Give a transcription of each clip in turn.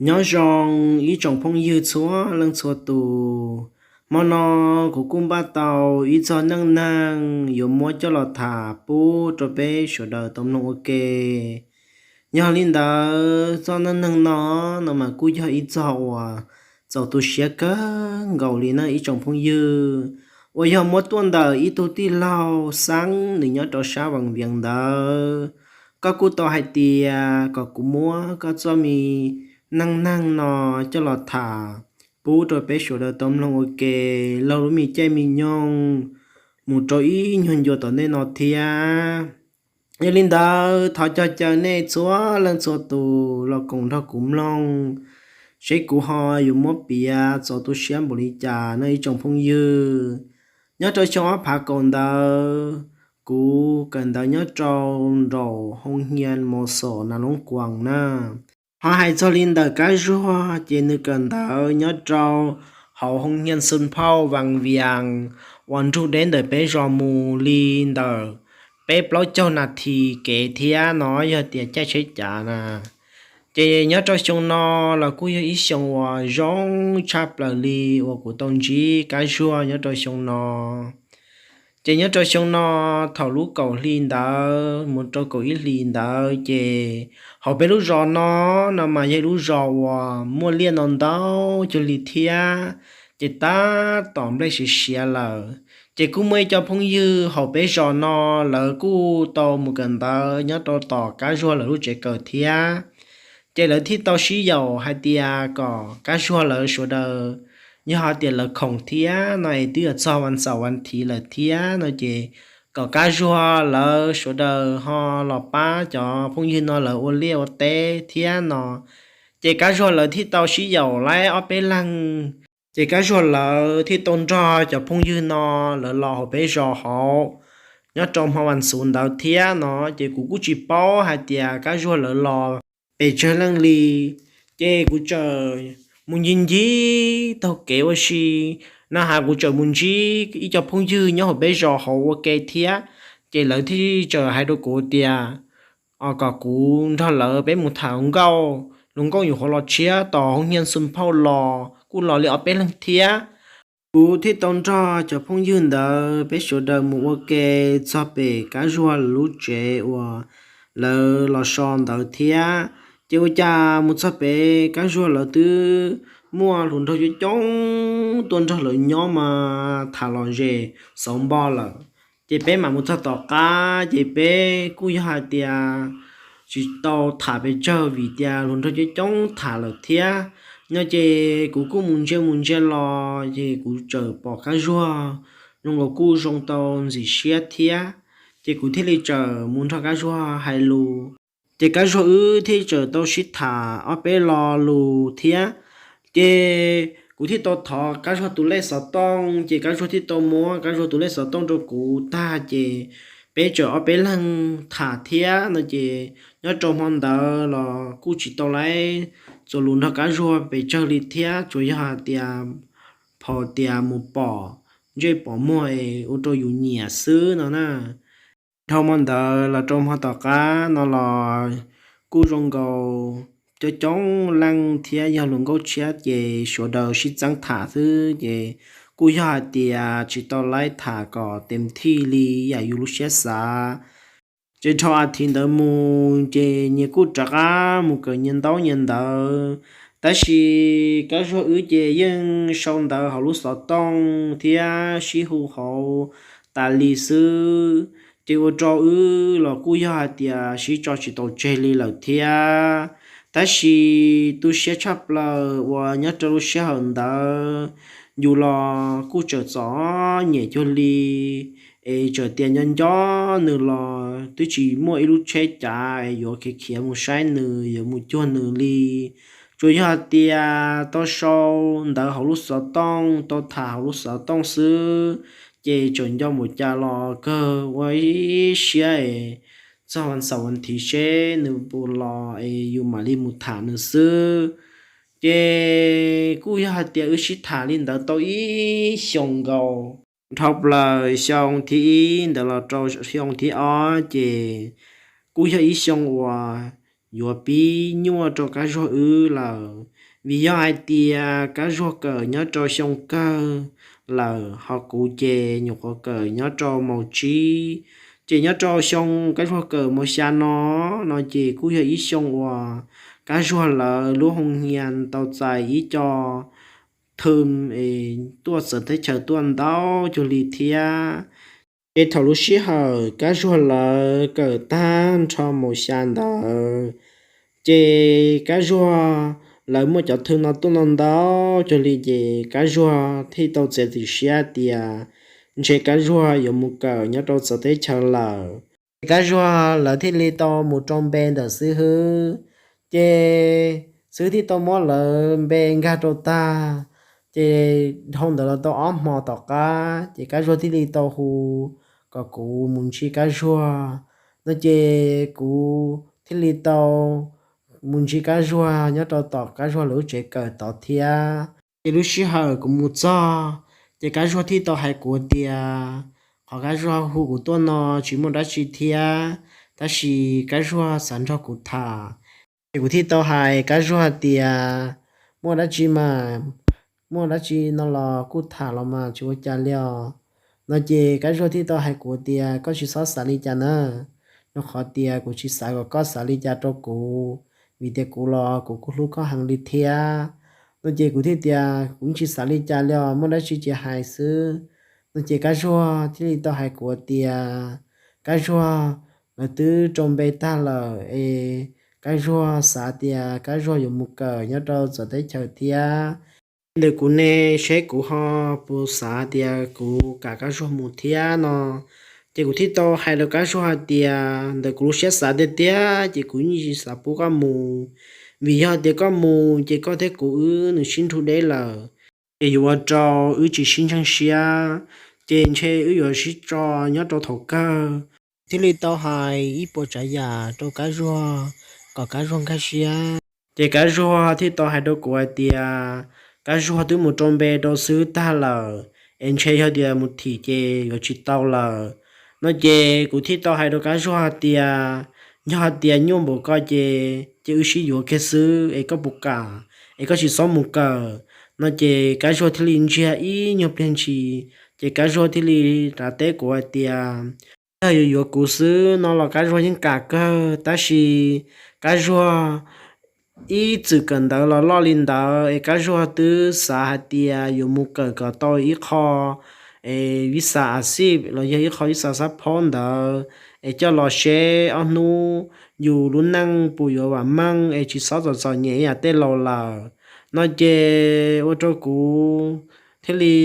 Nyob zoo ib tsoom phooj ywg txhua leej txhua tus, hmo no kuv kuj npaj tau ib txog neej neeg yuav muab coj los tham pub rau peb sawv daws tau mloog ua ke. Yog li ntawd txog neej neeg no, no mas kuj yog ib txog uas txaus tu siab kawg nkaus li na ib tsoom phooj ywg, uas yog muab tuaj ntawm ib tug tij laug xeeb nws nyob rau sab Vaj Viam ntawd. Koj kuj tau hais tias kom kuv muab koj txoj me neej neeg no coj los tham pub rau peb sawv daws tau mloog ua ke, laug lub me caij me nyoog mus rau ib nyuag ncua tom ntej no thiab. Yog li ntawd thov cog caw nej txhua leej txhua tus los koom nrog kuv mloog, seb kuv ho yuav muab piav txaus tu siab npaum li cas no ib tsoom phooj ywg. Nyob rau xyoo ob phav kaum ntawd, kuv kawm ntawv nyob rau nraum hoo hia mos xom nas loob kuas na. Ho hais txog li ntawm Kab Zuag ces nws kawm ntawv nyob rau hauv hoo hia xoo phauj Vaj Viam uas nrug deb ntawm peb zos mus li ntawm peb plaub caug nas this kev thiab no yog tias caij tsheb cav na. Ces nyob rau xyoo no los kuj yog ib xyoo uas zoo tshaj plaws li uas kuv tau ntsib Kab Zuag nyob rau xyoo no. Ces nyob rau xyoo no, thaum lub kaum hli ntawd mus rau kaum ib hlis ntawd ces hauv peb lub zos no, no mas yog lub zos uas muaj liaj no ntau cuag li thiab, ces tab tom nplej siav siav lawm. Ces kuj muaj ib co phooj ywg hauv peb zos no, lawv kuj tau mus kawm ntawv nyob rau tom Kab Zuag lawv lub tsev kawm thiab. Ces lawv thiaj tau sib yaum hais tias kom Kab Zuag lawv sawv daws, yog hais tias lawv khoom thiab no es twb yuav txog vas xaum vas thiv lawm thiab no ces kom Kab Zuag lawv sawv daws ho los pab cov phooj ywg no lawv ua liaj ua teb thiab no. Ces Kab Zuag lawv thiaj tau sib yaum laib ob peb leeg. Ces Kab Zuag lawv thiaj tau nrog cov phooj ywg no lawv los hauv peb zos hauv nyob rau hmo vas xuv ntawd thiab no. Ces kuv kuj tsis paub hais tias Kab Zuag lawv los pes tsawg leej li. Ces kuv txawm mus ncig ncig taug kev ua si, no has kuv txawm mus ntsib ib co phooj ywg nyob hauv peb zos hauv ua ke thiab. Ces lawv thiaj txawm hais rau kuv tias kom kuv nrog lawv peb mus tham hluas nkauj, hluas nkauj yuav qhuav los tshiab tom hoo hia xoo phauj los kuj los li ob peb leeg thiab. Kuv thiaj tau nrog cov phooj ywg ntawd peb sawv daws mus ua ke txog pem Kab Zuag lub tsev uas lawv los so ntawd thiab. Ces ua cas mus txog pem Kab Zuag lawv twb muaj hluas nraug coob coob tuaj nrog lawv nyob mas tham los zem xauv npo lawm. Ces peb mam mus txog tom qab ces peb kuj yog hais tias tsis tau tham pes tsawg vim tias hluas nraug coob coob tham lawm thiab no. Ces kuv kuj mus ntsia mus ntsia los ces kuv txawm pom Kab Zuag zoo nkaus kuj zoo tau ntxim siab thiab. Ces kuv thiaj li txawm mus nrog Kab Zuag hais lus. Ces Kab Zuag wb thiaj txawm tau sib tham ob peb lo lus thiab. Ces kuv thiaj tau thov Kab Zuag tus lej xov tooj, ces Kab Zuag thiaj tau muab Kab Zuag tus lej xov tooj rau kuv tag ces peb txawm ob peb leeg tham thiab no. Ces nyob rau hmo ntawd los kuj tsis tau laib txuas lus nrog Kab Zuag pes tsawg li thiab, tsuas yog hais tias phom tias mus pom ntsej pom muag es ua rau yus nyiam xwb no na. Dhau hmo ntawd los rau hmo tom qab no los kuj zoo nkaus coob coob leej thiab yog hluas nkauj tshiab ces sawv daws sib txeeb tham xwb ces kuj yog hais tias tsis tau laib tham kom tes thij li yam yus lub siab xav. Ces dhau as thiv ntawd mus ces nyias kuj rov qab mus kawm nyias ntaub nyias ntawv, tab sis Kab Zuag wb ces yeej sau ntawv hauv lub xov tooj thiab sib hu hauv tas li xwb. Ces ua rau wb los kuj yog hais tias sib tso tsis tau tseg li lawm thiab. Tab sis tu siab tshaj plaws uas nyob rau lub sij hawm ntawd yus los kuj tseem txom nyem cuag li, es txawm tias nco nco nws los twb tsis muaj ib lub tsheb cav es yuav khiav khiav mus saib nws yuav mus cuag nws li. Tsuas yog hais tias tau sau ntawv hauv lub xov tooj, tau tham hauv lub xov tooj xwb, ces txawm nco mus cas los kawg ua ib siab es txog vas xaum vas thiv seb nws puas los es yus mam li mus tham nws xwb. Ces kuj yog hais tias wb sib tham li ntawd tau ib xyoos nkaus, dhau plaws xyoo thib ib ntawd los rau xyoo thib ob ces kuj yog ib xyoo uas yuav pib nyuaj rau Kab Zuag wb lawm, vim yog hais tias Kab Zuag kawm nyob rau xyoo kawg lawm, ho kuv ces nyuam qhuav kawm nyob rau mos tsib. Ces nyob rau xyoo Kab Zuag kawm mos xya no, no ces kuj yog ib xyoo uas Kab Zuag lawv lub hoo hia tau txais ib co thwm tuaj txawv teb chaws tuaj ntau cuag li thiab. Ces thaum lub sij hawm Kab Zuag lawv kawm tag nrho mos xya ntawd, ces Kab Zuag lawv muaj cov thwm no tuaj ntau ntau cuag li, ces Kab Zuag thiaj tau txiav txim siab tias ntshe Kab Zuag yuav mus kawm nyob rau txawv teb chaws lawm. Ces Kab Zuag lawv thiaj li tau mus rau npe ntawm xib hwb, ces xib hwb thiaj tau muab lawv npe nkag rau tag. Ces dhau ntawd los tau ob hmo tom qab, ces Kab Zuag thiaj li tau hu kom kuv mus ntsib Kab Zuag no, ces kuv thiaj li tau mus ntsib Kab Zuag nyob rau tom Kab Zuag lawv lub tsev kawm tod thiab. Ces lub sij hawm kuv mus txog, ces Kab Zuag thiaj tau hais kuv tias qhov Kab Zuag hu kuv tuaj no tsis muaj dab tsi thiab, tab sis Kab Zuag xav nrog kuv tham. Ces kuv thiaj tau hais Kab Zuag tias, muaj dab tsi mas, muaj dab tsi no los kuj tham los mas tsis ua cas li os. No ces Kab Zuag thiaj tau hais kuv tias koj tsis txhob xav li cas na, rau qhov tias kuv tsis xav kom koj xav li cas rau kuv, vim tias kuv los kuv kuj hlub koj heev li thiab. No ces kuv thiaj tias kuv tsis xav li cas li os, muaj dab tsi cia hais xwb. No ces Kab Zuag thiaj li tau hais kuv tias Kab Zuag lawv twb rau npe tag lawm es Kab Zuag xav tias Kab Zuag yuav mus kawm nyob rau txawv teb chaws thiab. Ntawm kuv ne, seb kuv ho puas xav tias kuv kam Kab Zuag mus thiab no. Ces kuv thiaj tau hais rau Kab Zuag hais tias ntawm kuv lub siab xav tiag tiag ces kuv yeej tsis xav pub koj mus, vim yog tias koj mus ces koj thiab kuv wb nws sib nrug deb lawm, ces yuav ua rau wb tsis sib ntseeg siab, ces ntshe wb yuav sib tso nyob rau thaum kawg. Thiaj li tau hais ib puas tsav yam rau Kab Zuag kom Kab Zuag nkag siab. Ces Kab Zuag thiaj tau hais rau kuv hais tias Kab Zuag twb mus rau npe rau xwb tag lawm, es ntshe yog tias mus thim ces yuav tsis tau lawm. No ces kuv thiaj tau hais rau Kab Zuag hais tias yog hais tias nyuaj npaum ko ces ces wb sib yuav kiag xwb es koj puas kam, es koj tsis txhob mus kawm. No ces Kab Zuag thiaj li ntsiag ib nyuag pliag ntshis, ces Kab Zuag thiaj li rov teb kuv hais tias yog yuav yuav kuv xwb no los Kab Zuag yeej kam kawg, tab sis Kab Zuag ib txwm kawm ntawv los loj li ntawd es Kab Zuag twb xav hais tias yuav mus kawm kom tau ib qho visa a xij los yog ib qho visa xab phob ntawd, es coj los seb ob hnub yus lub neej puas yuav vam meej es tsis txhob txom txom nyem ib yam tej laus lawm. No ces ua rau kuv thiaj li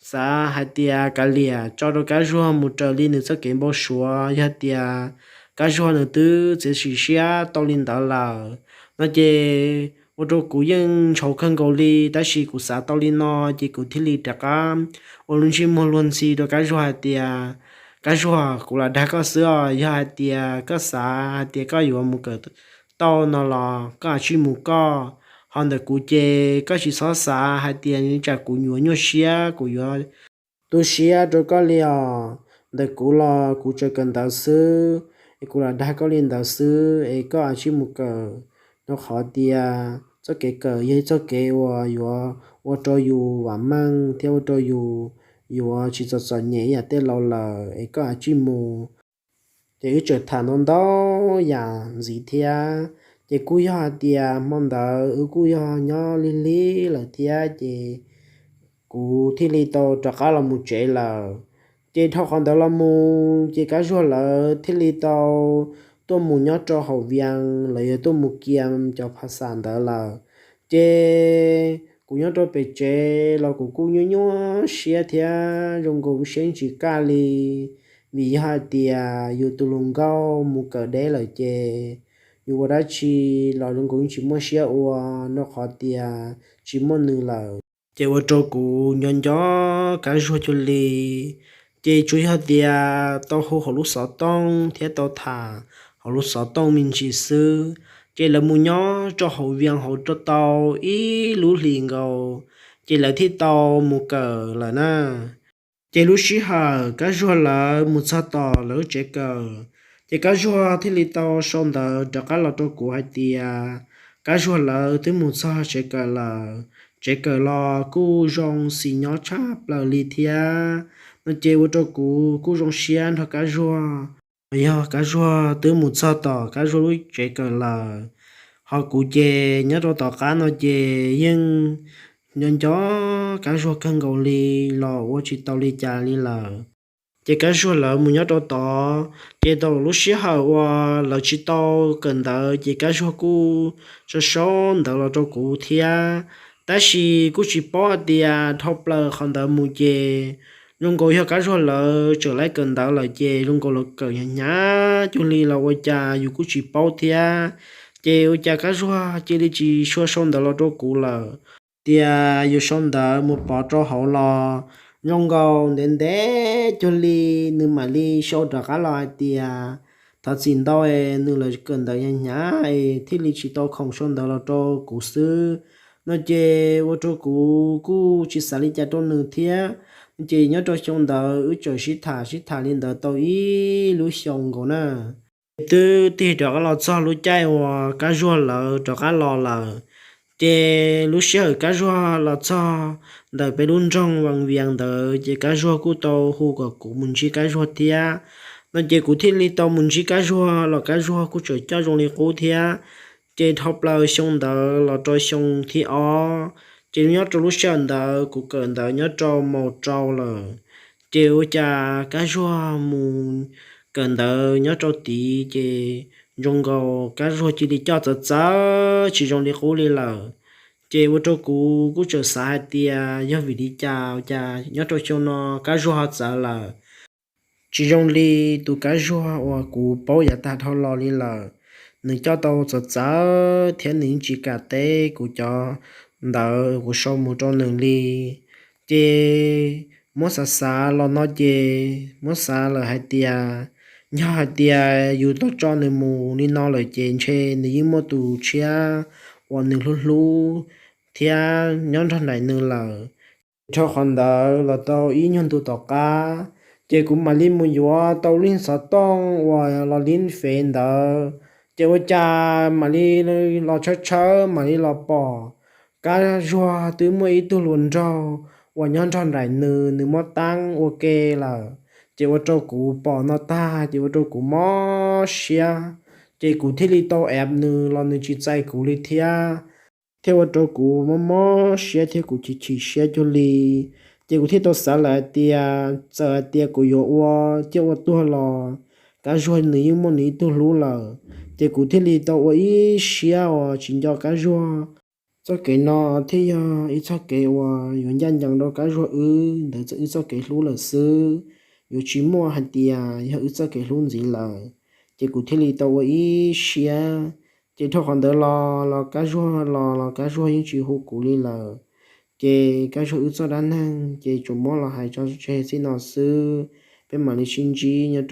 xav hais tias kav liam tso rau Kab Zuag mus raws li nws txoj kev npau suav, yog tias Kab Zuag nws twb txiav txim siab tau li ntawd lawm. No ces ua rau kuv yeej ntshauv kawg nkaus li, tab sis kuv xav tau li no ces kuv thiaj li rov qab ua lub ntsej muag luag ntxhi rau Kab Zuag hais tias Kab Zuag, kuv lam dag koj xwb os, yog hais tias koj xav hais tias koj yuav mus kawm tau no los koj cia li mus koj, ho ntawm kuv ces koj tsis txhob xav hais tias tsam kuv yuav nyuaj siab kuv yuav tu siab rau koj li os. Ntawm kuv los kuv tseem kawm ntawv xwb, es kuv lam dag koj li ntawd xwb es koj cia li mus kawm, rau qhov tias txoj kev kawm yog ib txoj kev uas yuav ua rau yus vam meej thiab ua rau yus yuav tsis txom txom nyem ib yam tej laus lawm es koj cia li mus. Ces wb tseem tham ntau ntau yam ntxiv thiab. Ces kuj yog hais tias hmo ntawd wb kuj yog nyob lig lig lawm thiab, ces kuv thiaj li tau rov qab los mus tsev lawm. Ces dhau qhov ntawd los mus ces Kab Zuag lawv thiaj li tau tuaj mus nyob rau hauv Vias, lawv yuav tuaj mus kiam cov phas xas ntawd lawm. Ces kuv nyob rau pem tsev los kuv kuj nyuaj nyuaj siab thiab zoo nkaus siab tsis kaj li, vim yog hais tias yus tus hluas nkauj mus kawm deb lawm ces yus ua dab tsi los zoo nkaus tsis muaj siab ua, rau qhov tias tsis muaj nws lawm. Ces ua rau kuv nco nco Kab Zuag cuag li. Ces tsuas yog tias tau hu hauv lub xov tooj thiab tau tham hauv lub xov tooj me ntsis xwb. Ces lawv mus nyob rau hauv Vias hauv rau tau ib lub hlis nkaus, ces lawv thiaj tau mus kawm lawm na. Ces lub sij hawm Kab Zuag lawv mus txog tom lawv lub tsev kawm, Ces Kab Zuag thiaj li tau sau ntawv rov qab los rau kuv hais tias Kab Zuag lawv twb mus txog tsev kawm lawm, tsev kawm los kuj zoo xis nyob tshaj plaws li thiab no ces ua rau kuv kuj zoo siab nrog Kab Zuag. Yog Kab Zuag twb mus txog tom Kab Zuag lub tsev kawm lawm, ho kuv ces nyob rau tom qab no ces yeej nco nco Kab Zuag kawg nkaus li los ua tsis tau li cas li lawm. Ces Kab Zuag lawv mus nyob rau tod, ces thaum lub sij hawm uas lawv tsis tau kawm ntawv ces Kab Zuag kuj sau sau ntawv los rau kuv thiab. Tab sis kuj tsis paub hais tias dhau plaws qhov ntawd mus ces zoo nkaus yog Kab Zuag lawv tseem lawv kawm ntawv lawm ces zoo nkaus lawv kawm hnyav hnyav cuag li los ua cas yus kuj tsis paub thiab. Ces ua cas Kab Zuag cia li tsis sau sau ntawv los rau kuv lawm. Tias yus sau ntawv mus pov rau hauv los zoo nkaus ntev ntev cuag li nws mam li sau rov qab los hais tias thov txim ntau, nws lawv kawm ntawv hnyav hnyav es thiaj li tsis tau khoom sau ntawv los rau kuv xwb no ces ua rau kuv kuj tsis xav li cas rau nws thiab. Ces nyob rau xyoo ntawd wb txawm sib tham sib tham li ntawd tau ib lub xyoo nkaus na. Twb tig rov qab los txog lub caij uas Kab Zuag lawv rov qab los lawm, ces lub sij hawm Kab Zuag los txog ntawm peb lub nroog Vaj Vias ntawd ces Kab Zuag kuj tau hu kom kuv mus ntsib Kab Zuag thiab no ces kuv thiaj li tau mus ntsib Kab Zuag los Kab Zuag kuj tseem coj zoo li qub thiab. Ces dhau plaws xyoo ntawd los rau xyoo thib ob, ces nyob rau lub sij hawm ntawd kuv kawm ntawv nyob rau mos rau lawm, ces ua cas Kab Zuag mus kawm ntawv nyob rau tid ces zoo nkaus Kab Zuag cia li coj txawv txawv tsis zoo li qub li lawm. Ces ua rau kuv kuj tseem xav hais tias yog vim li cas ua cas nyob rau xyoo no Kab Zuag ho txawv lawm. Tsis zoo li tus Kab Zuag uas kuv paub yav tag dhau los li lawm. Nws coj tau txawv txawv thiab nws yeej tsis kam teb kuv cov ntawv kuv sau mus rau nws li. Ces muab xav xav los no ces muab xav lawm hais tias yog hais tias yus tau tso nws mus li no lawm ces ntshe nws yeej muaj tus tshiab uas nws hlub hlub thiab nyob nrog nraim nws lawm. Ces dhau qhov ntawd los tau ib nyuag ntu tom qab, ces kuv mam li mus yuav tau lub xov tooj uas los li fev ntawd, ces ua cas mam li los tshawb tshawb mam li los pom Kab Zuag twb muaj ib tug hluas nraug uas nyob nrog nraim nws, nws muab taab ua ke lawm. Ces ua rau kuv pom no tag ces ua rau kuv mob siab, ces kuv thiaj li tau app nws los nws tsis txais kuv li thiab. Thiaj ua rau kuv mob mob siab thiab kuv chim chim siab cuag li. Ces kuv thiaj tau xav lawm hais tias txawm hais tias kuv yuav ua ciaj ua tuag los Kab Zuag nws yeej muaj nws ib tug hlub lawm. Ces kuv thiaj li tau ua ib siab uas tsis nco Kab Zuag. Txoj kev no thiaj yog ib txoj kev uas yuav ncaj ncees rau Kab Zuag wb ntawm wb txoj kev hlub lawm xwb, yuav tsis muaj hais tias yog wb txoj kev hlub ntxiv lawm. Ces kuv thiaj li tau ua ib siab. Ces dhau qhov ntawd los los Kab Zuag los los Kab Zuag yeej tsis hu kuv li lawm. Ces Kab Zuag wb txoj dab neeg ces tsuas muab los hais tso tseg txij no xwb. Peb mam li sib ntsib nyob